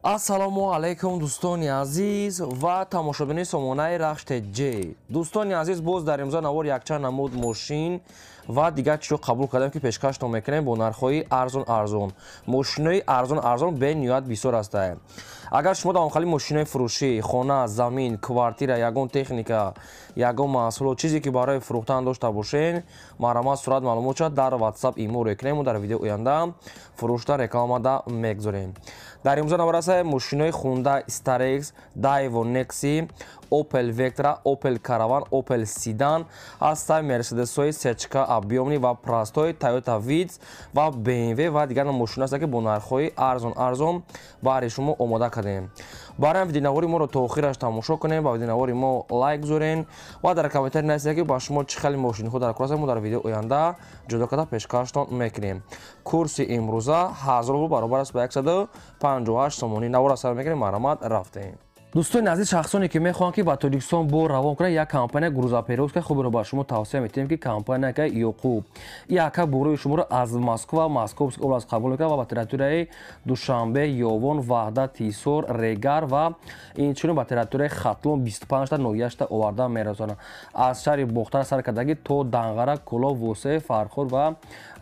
Ассалому алайкум, дӯстони азиз ва тамошобинони сомонаи Рахш ТЖ. Дӯстони азиз, боз дар имрӯза навор якчанд намуд мошин ва дигар чизҳо қабул кардем, ки пешкаштон мекунем бо нархҳои арзон арзон. Мошинои арзон арзон бениҳоят бисёр ҳастанд. Агар шумо дар онхали мошинои фурӯшӣ, хона, замин, квартира, ягон техника, ягон маҳсулот, чизе ки барои фурӯхтан дошта бошед, марҳамат, сурат, маълумот шад дар WhatsApp имо рӯй кунем, дар видео оянда фурӯшта рекламада мегузорем. Дар имрӯза навор аст мошинои Hyundai Starex, Daewoo Nexi, Opel Vectra, Opel Caravan, Opel Sedan ҳастанд, Mercedes-ҳои сечка, объёмный ва простой, Toyota Vitz ва BMW ва дигар мошино ҳастанд, ки бо нархҳои арзон арзон баҳри шумо омода кардем. Барои видеонавори моро то охираш тамошо кунем, ба видеонавори мо лайк гузорен ва дар комментарий нависед, ки ба шумо чӣ хеле мошинҳо дар кор ҳастанд, мо дар видео оянда ҷудо карда пешкаштон мекунем. Курси имрӯза 1000 рубл баробар аст ба 158 сомонӣ. Навора сар мекунем, марҳамат, рафтем. Дӯстони азиз, шахсоне ки мехоҳанд, ки ба Тоҷикистон бор равон кунанд, як компания грузоперевозка хубро ба шумо тавсия метиҳем, ки компания ка Ёқуб. Яка борои шуморо аз Москва, Московский область қабул мекунад ва ба территорияи Душанбе, Ёвон, Ваҳдат, Ҳисор, Регар ва инчунин ба территорияи Хатлон 25та ноҳияшта оварда мерасонад. Аз шаҳри Бохтар сар кардагӣ то Данғара, Кӯлоб, Восеъ, Фархор ва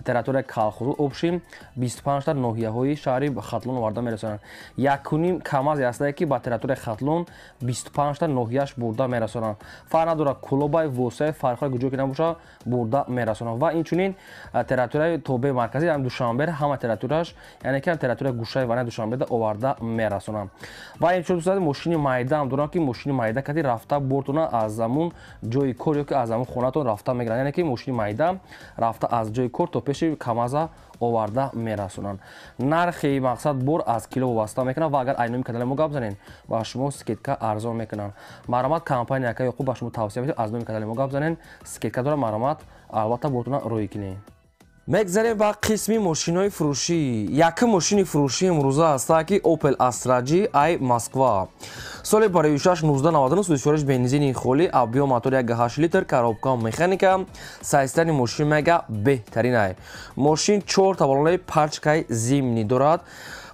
территорияи Калхозу, общем, 25та ноҳияҳои шаҳри Хатлон оварда мерасонанд. Якуним КамАЗе ҳастае, ки ба территорияи Хатлон 25та ноҳияш бурда мерасонанд. Фарқ надорад, Кӯлобай, Восеъ, Фархор, куҷо ки набошад, бурда мерасонанд. Ва инчунин территорияи тобеи марказӣ, ям Душанбе, ҳама территорияш, яъне ки территорияи гӯшаи ванаи Душанбеда оварда мерасонанд. Ва инчунин, дӯстон, мошини майда ҳам дорам, ки мошини майда кати рафта бортона аз замун ҷои кор ё ки аз замун хонатон рафта мегиранд, яъне ки мошини майда рафта аз ҷои кор то пеши КамАЗа оварда мерасонанд. Нархи мақсад бор аз кило вобаста мекунад ва агар айноми канали мо гап занед, ба шумо скидка арзон мекунанд. Марҳамат, компания ака Ёқуб ба шумо тавсия медиҳад, аз номи канали мо гап занед, скидка дорад, марҳамат, албатта бортона рӯй кунед. Мегзарем ба қисми мошинои фурӯшӣ. Якум мошини фурӯшӣ имрӯза ҳаста, ки Opel Astra G ай Москва, соли барои 1999, сӯзишвориш бензини холӣ, объём мотор 1,8 литр, коробка механика. Состояние мошин мега беҳтарин ай. Мошин чор баллонаи пачкаи зимний дорад,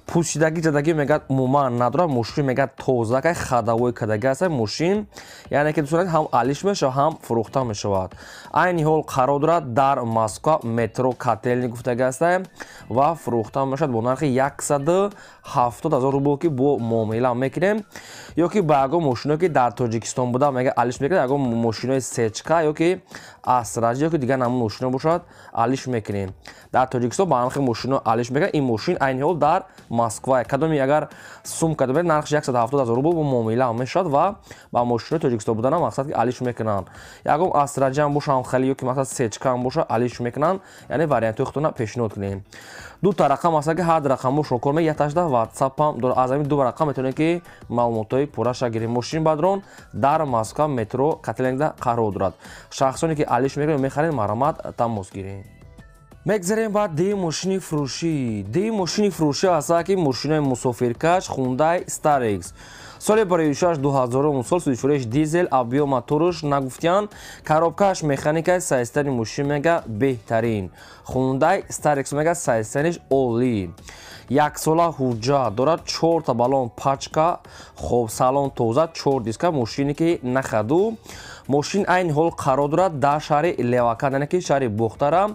пӯсидагӣ, задагӣ мегӯяд, умуман надорад. Мошин мегӯяд, тозакай, ходовой кадаги аст мошин, яъне ки, дӯстон, ҳам алиш мешавад, ҳам фурӯхта мешавад. Айни ҳол қарор дорад дар Москва, метро Котельный гуфтаги аста ва фурӯхта мешавад бо нархи 170 000 рубл, ки бо муомила мекунем. Ё ки ба ягон мошиное ки дар Тоҷикистон буда, мега, алиш мекунем, ягон мошинои сечка ё ки Астра Джи ё ки дигар намун мошино бошад, алиш мекунем. Дар Тоҷикистон ба ҳамхел мошино алиш мекунем. Ин мошин айни ҳол дар Москва, кадоми агар сум кадоме, нархш 170 000 рубл, бо муомила мешавад ва ба мошинои Тоҷикистон будана мақсад ки алиш мекунанд. Ягон Астра Джиам боша ҳам хеле ё ки мақсад сечкаам боша, алиш мекунанд, яъне вариантҳои худтона пешниҳод кунем. Дута рақам аста, ки ҳар рақамошро кор мекунад, якташда ватсапам дорад. Аз ҳамин ду рақам метавонед, ки маълумотҳои пурраша гиред. Мошини бадрон дар Москва, метро Котельныйда қарор дорад. Шахсоне ки алиш мекунед, мехаред, марҳамат, тамос гиред. Мегзарем ба дуюм мошини фурӯшӣ. Дуюм мошини фурӯшӣ ҳаста, ки мошинои мусофиркаш Hyundai Starex, соли барои 2000 сол, сӯзишвориш дизел, объём моторуш нагуфтиян, коробкааш механика. Состояние мошин мега беҳтарин. Hyundai Starex мега, состояниеш олӣ, яксола ҳуҷҷат дорад, чорта баллон пачка, хоб, салон тоза, чор диска, мошине ки нахаду. Мошин айни ҳол қарор дорад дар шаҳри Леваканд, яъне ки шаҳри Бохтара,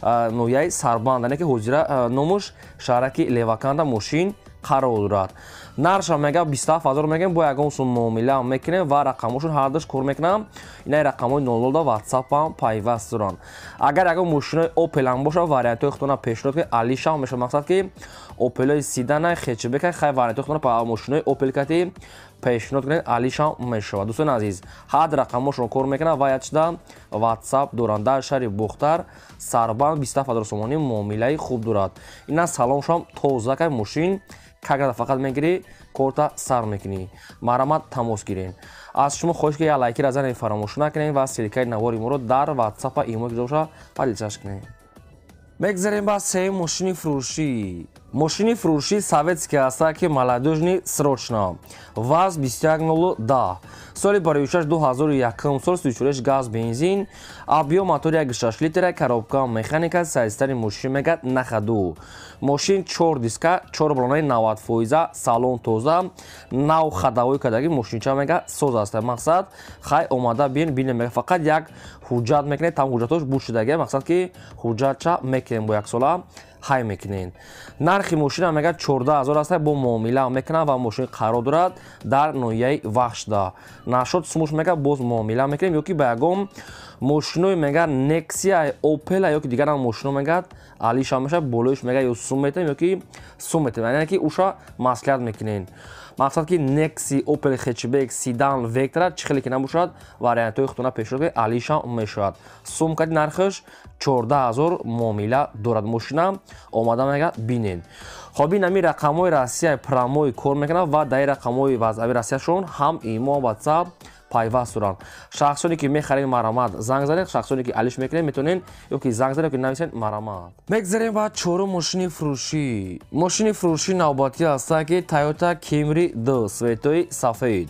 ноҳияи Сарбанд, яъне ки ҳозира номуш шаҳраки Леваканда мошин қарор дорад. Нарша мега 27 000 мегем, бо ягон сум муомила мекунем ва рақамошон ҳардуш кор мекунам. Инаи рақамҳои 00 да ватсапам пайваст доранд. Агар ягон мошинои Опелам бошад, вариантҳои худтона пешниҳод кунед, алишам мешавад. Мақсад ки Опелои седана, хэтчбека, хай, вариантҳои худтона мошинои Опел кати пешниҳод кунед, алишам мешавад. Дӯстони азиз, ҳад рақамҳошон кор мекунад ва якчида ватсап доранд. Дар шаҳри Бохтар, Сарбанд, 27 000 сомонӣ, муомилаи хуб дорад. Ина салоншам тозакай, мошин кагада фақат мегирӣ, корта сар мекунӣ. Марҳамат, тамос гиред. Аз шумо хоҳиш ки як лайкира занед, фаромӯш накунед ва ссылкаи навори моро дар ватсапа имо ки боша, поделиться кунед. Мегзарем ба сеюм мошини фурӯшӣ. Мошини фурӯшӣ советский аста, ки молодёжный, срочно. ВАЗ 2110, соли бароишаш 2001 сол, сӯзишвориш газ, бензин, объём мотор 1,6 литра, коробка механика, состояние мошин мегад на ходу. Мошин 4 диска, 4 баллонаи 90 фоиза, салон тоза, нав ходовой кадаги, мошинча мега соз аст. Мақсад, хай омада бин, бинем, мега фақат як ҳуҷҷат мекунед, там ҳуҷҷатош буд шудаги, мақсад ки ҳуҷҷатча мекунем, бо як сола ҳай мекунед. Нархи мошина мега 14 000 аст, бо муомила мекунад ва мошин қарор дорад дар ноҳияи Вахшда. Нашод сумуш мега боз муомила мекунем, ё ки ба ягон мошинои мега Нексия, Опела ё ки дигарам мошино мегад алиша мешавад, болоиш мега ё сум метем, ё ки сум метем, яъне ки уша маслиҳат мекунед. Мақсад ки Некси, Опел хэтчбек, седан, Вектра, чӣ хеле ки набошад, вариантҳои худтона пешниҳод кунед, алиша мешавад. Сум кади нархаш 14 000, муомила дорад. Мошина омада мега бинед. Хоб, ин ҳами рақамҳои Россия прямой кор мекунад ва дар рақамҳои вазъави Россияшон ҳам ИМО, Ватсап пайваст доранд. Шахсоне ки мехаред, марамат, занг занед. Шахсоне ки алиш мекунед, метавонед ё ки занг занед, ё ки нависед, марамат. Мегзарем ба чорум мошини фурӯшӣ. Мошини фурӯшӣ навбатӣ ҳаста, ки Toyota Camry D, цветои сафед,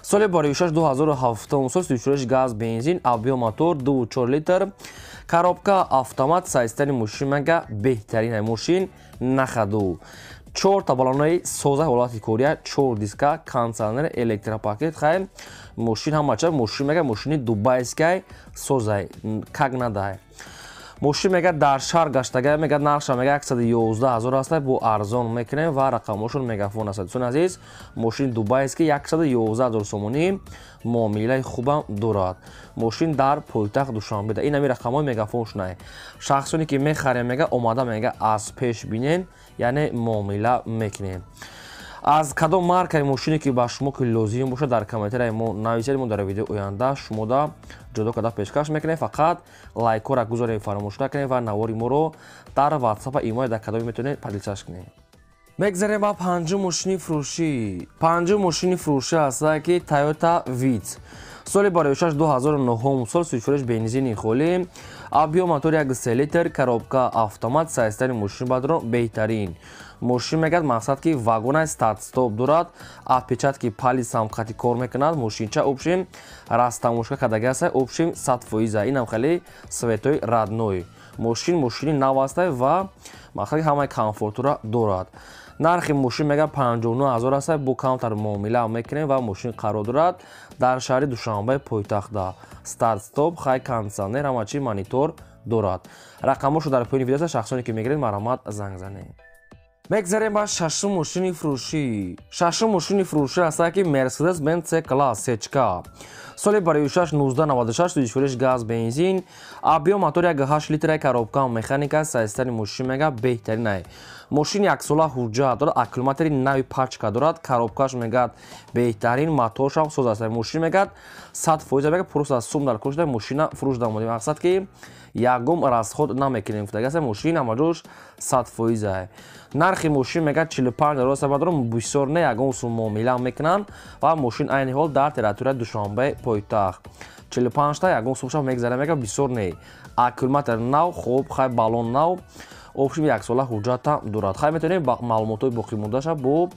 соли бароишаш 2007 сол, сӯзишвориш газ, бензин, объём мотор 2,4 литр, коробка автомат, состояние мошин мега беҳтарин, мошин на ходу, чорта баллонаи соза, ҳолати кория, чор диска, кондиционер, электропакет. Хай, мошин ҳамача, мошин мега мошини дубайскай, созай, как надай. Мошин мега дар шаҳр гаштага, мега нархша мега 111 000 аста, бо арзон мекунем ва рақамҳошон мегафон аст. Дӯстони азиз, мошини дубайский 111 000 сомонӣ, муомилаи хубам дорад. Мошин дар пойтахт Душанбеда. Ин ҳами рақамҳои мегафоншунай. Шахсоне ки мехарем, мега омада мега аз пеш бинен, яъне муомила мекунем. Аз кадом маркаи мошине ки ба шумо ки лозим бошад, дар комментарияи мо нависед, мо дар видеои оянда шумода ҷудо карда пешкаш мекунем. Фақат лайкҳоро гузорем, фаромӯш накунем ва навори моро дар Ватсапа, Имоя, дар кадоме метавонед, поделиться кунед. Мегзарем ба панҷум мошини фурӯшӣ. Панҷум мошини фурӯшӣ ҳаста, ки Toyota Vitz, соли бароишаш 2009 сол, сӯзишвориш бензини холӣ, объём мотор 1,3 литр, коробка автомат, состояние мошин бадро беҳтарин. Мошин мегӯяд, мақсад ки вагонай, старт стоп дорад, отпечатки палец ҳам қати кор мекунад. Мошинча общем растамошка кардаги аста, общем 100%. Инам хеле цветои родной. Мошин мошини нав аста ва мақсад ҳамаи комфортура дорад. Нархи мошин мега 59 000 аста, бо камтар муомила мекунем ва мошин қарор дорад дар шаҳри Душанбе, пойтахтда. Старт стоп, хай, кондиционер, ҳама чи, монитор дорад. Рақамҳошо дар поёни видео, шахсоне ки мегиред, марҳамат, занг занед. Мегзарем ба шашум мошини фурӯшӣ. Шашум мошини фурӯшӣ аста, ки Мерседес Бенз С класс сечка, соли бароишаш 1996, сӯзишвориш газ, бензин, объём мотор 1,8 литра, коробка механика, состояние мошин мега беҳтаринай. Мошин яксола ҳуҷҷат дорад, аккумулятори нави пачка дорад, коробкаш мегӯяд беҳтарин, моторшам соз аст. Мошин мегӯяд 100% мега, просто сум дар кор шуда, мошина фурӯш дамодем. Мақсад ки ягон расход намекунем гуфтагаста, мошин ҳамаҷош 100%. Нархи мошин мегӯяд 45 000 сабадром, бисёр не, ягон сум муомила мекунанд ва мошин айни ҳол дар территорияи Душанбе, пойтахт. 45та ягон сумша мегзара, мега бисёр не, аккумулятор нав, хуб, хай, баллон нав, общем яксола ҳуҷҷата дорад. Хай, метавонем маълумотҳои боқимондаша бо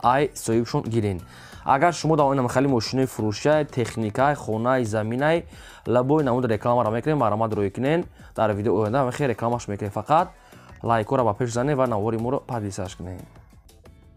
ай соҳибшон гирен. Агар шумо дар оина хеле мошинои фурӯшиай, техникаи хонаи, заминай, любой намуд рекламаро мекунем, марҳамат, рӯй кунен. Дар видео оянда хеле рекламаш мекунем. Фақат лайкҳоро ба пеш занед ва навори моро поделиться кунед.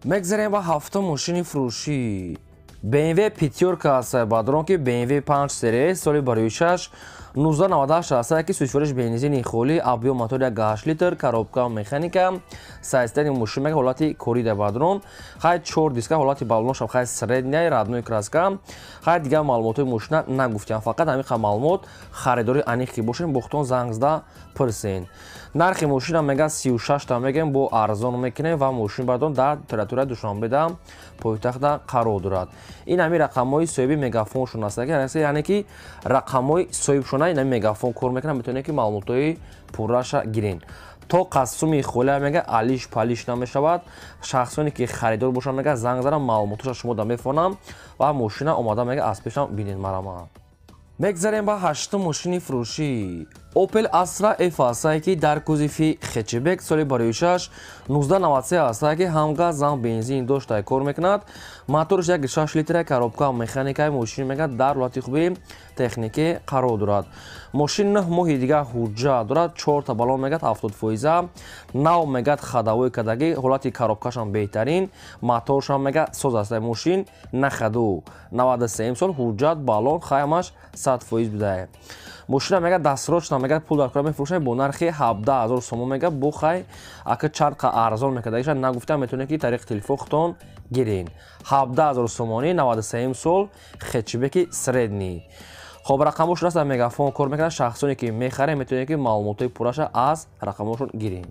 Мегзарем ба ҳафтум мошини фурӯшӣ. BMW пятёрка аст, бадрон, ки BMW 5 серия, соли бароишаш 1998 аст, ки сӯзишвориш бензини холӣ, объём мотор 1,8 литр, коробка механика, состояние мошин мега ҳолати корӣ да, бадрон. Хай, чор диска, ҳолати баллоншам хай средняя, родной краска. Хай, дигар маълумотҳои мошина нагуфтям, фақат ҳамин маълумот. Харидори аниқ ки бошем, бохтон занг зада пурсен. Нархи мошина мега 36та мегем, бо арзон мекунем ва мошин бардон дар территорияи Душанбеда, пойтахтда қарор дорад. Ин ҳамин рақамҳои соҳиби мегафоншон аст, яъне ки рақамҳои соҳибшона, ин ҳами мегафон кор мекунад, метавонед ки маълумотҳои пурраша гирен. То қасуми холия мега алиш палиш намешавад. Шахсоне ки харидор бошанд, мега занг занам, маълумотоша шумо да мефонам ва мошина омада мега аз пешам бинед, марама. Мегзарем ба ҳаштум мошини фурӯшӣ. Opel Astra F ҳастае, ки дар кузови хэтчбек соли 2006 1993 ҳастае, ки ҳам газ ҳам бензин дошта кор мекунад. Моторш 1.6 литра, коробка механикаи, мошин мегад дар ҳолати хуби техникӣ қарор дорад. Мошин 9 моҳи дигар ҳуҷҷат дорад, 4 та баллон мегад 70%, нав мегад ходовой кардагӣ, ҳолати коробкашам беҳтарин, моторшам мегад соз ҳастае. Мошин нахаду 93 сол ҳуҷҷат баллон хаямаш 100% будае. Мошина мегад дастрочна мегад пул дар кора мефурӯшад бо нархи 17 000 сомон мегад, бо хай ака чанд қа арзон мекардагиша нагуфта, метавонед ки тариқи телефон худтон гирин. 17 000 сомонӣ, 93 сол, хэтчбеки средний. Хоб, рақамошон аст, дар мегафон кор мекунад. Шахсоне ки мехарем, метавонед ки маълумотҳои пурраша аз рақамошон гирем.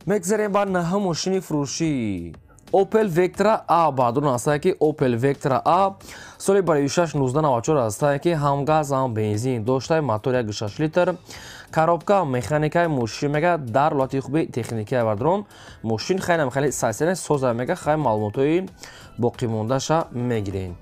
Мегзарем ба наҳум мошини фурӯшӣ. Opel Vectra A баъдон ҳастае, ки Opel Vectra A соли 2006 1994 ҳастае, ки ҳам газ ҳам бензин дошта, мотор 1.6 литр, коробка механикаи, мошин мега дар ҳолати хуби техникии вардрон. Мошин хайнам хеле сайсене соза мега, хай маълумотҳои боқимондаша мегирен.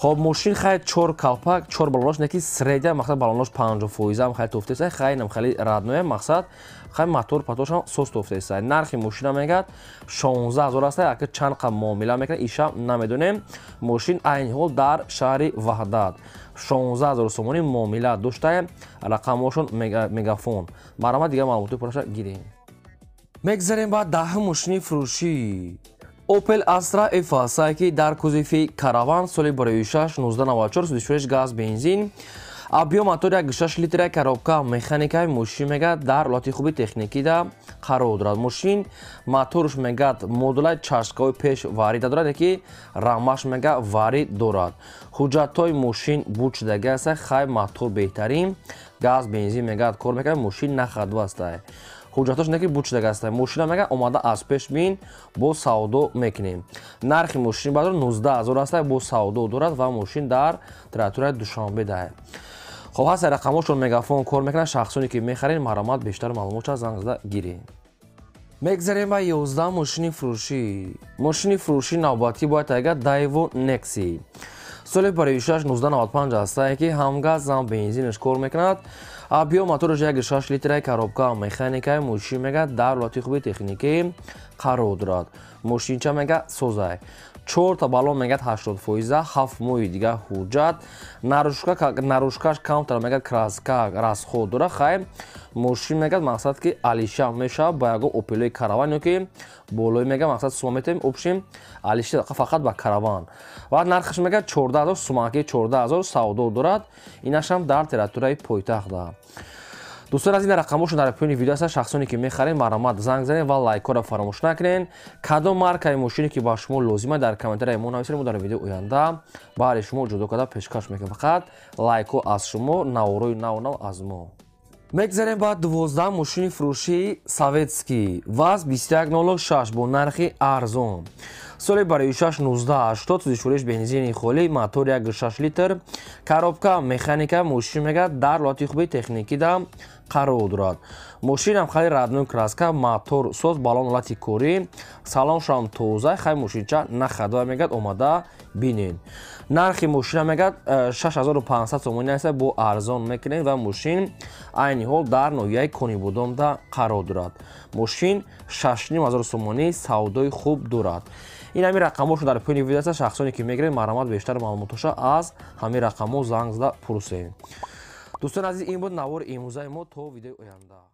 Хоб, мошин хай 4 калпак, 4 баллонош неки средня, мақсад баллонош 50% хай туфтеса, хайнам хеле родное, мақсад хай мотор патошам соз туфтеса. Нархи мошина мегад 16 000 аст, ака чанд қа муомила мекунад, иша намедонем. Мошин айни ҳол дар шаҳри Ваҳдат 16 000 сомонӣ муомила доштаем, рақамошон мегафон. Марҳамат, дигар маълумоти пурраша гирем. Мегзарем ба даҳум мошини фурӯшӣ. Opel Astra F ҳастае, ки дар кузови караван соли 2006 1994, судишуреш газ бензин, объём мотор 1.6 литра, коробка механикаи, мошин мегад дар ҳолати хуби техникида қарор дорад. Мошин моторш мегад модулаи чашкаҳои пеш варида дорад, ки рамаш мега варид дорад. Ҳуҷҷатҳои мошин буд шудаги аст, хай мотор беҳтарин, газ бензин мегад кор мекунад, мошин нахаду астае. Ҳуҷҷатҳош неки буд шудаги аст. Мошина мега омада аз пеш бин, бо савдо мекунем. Нархи мошин баъдо 19 000 аст, бо савдо дорад ва мошин дар территорияи Душанбе даҳад. Хоб, ҳаст рақамошон мегафон кор мекунад. Шахсоне ки мехаред, марҳамат, бештар маълумотша занг зада гиред. Мегзарем ба 11 мошини фурӯшӣ. Мошини фурӯшӣ навбатӣ бояд тайга Daewoo Nexi соли 2006 1995 ҳастае, ки ҳам газ ҳам бензинаш кор мекунад. Объём мотораш 1.6 литра, коробка механикаи, мошин мега дар ҳолати хуби техникӣ қарор дорад. Мошинча мега созай. 4 та баллон мегад 80%, 7 моҳи дигар ҳуҷҷат, наружкаш камтар мегад краска расход дорад. Хай мошин мегад мақсад ки алиша мешавад ба ягон Опелои караван ё ки болои мега мақсад сума метавем общем алиша фақат ба караван. Ва нархаш мегад 14 000 сумаки, 14 000 савдо дорад. Инашам дар территорияи пойтахт. Дӯстон аз ин рақамошон дар поёни видео аст. Шахсоне ки мехаред, марҳамат, занг занед ва лайкҳоро фаромӯш накунед. Кадом маркаи мошине ки ба шумо лозима, дар комментарияи мо нависед, мо дар видео оянда баҳри шумо ҷудо карда пешкаш мекунем. Фақат лайкҳо аз шумо, наворои нав нав аз мо. Мегзарем ба 12 мошини фурӯшии советский ВАЗ 2106 бо нархи арзон. Соли 2006 1980, судишуреш бензини холӣ, мотор 1.6 литр, коробка механика, мошин мега дар ҳолати хуби техникида қарор дорад. Мошинам хеле родной краска, мотор соз, баллон ҳолати корӣ, салоншам тоза, хай мошинча нахадва мегад, омада бинед. Нархи мошина мегад 6500 сомонӣ аст, бо арзон мекунем ва мошин айни ҳол дар ноҳияи Конибодомда қарор дорад. Мошин 6500 сомонӣ савдои хуб дорад. Ин ҳамин рақамҳошон дар поёни видео аст. Шахсоне ки мегиред, марҳамат, бештар маълумотҳоша аз ҳамин рақамҳо занг зада пурсед. Дӯстони азиз, ин буд навори имрӯзаи мо. То видеои оянда.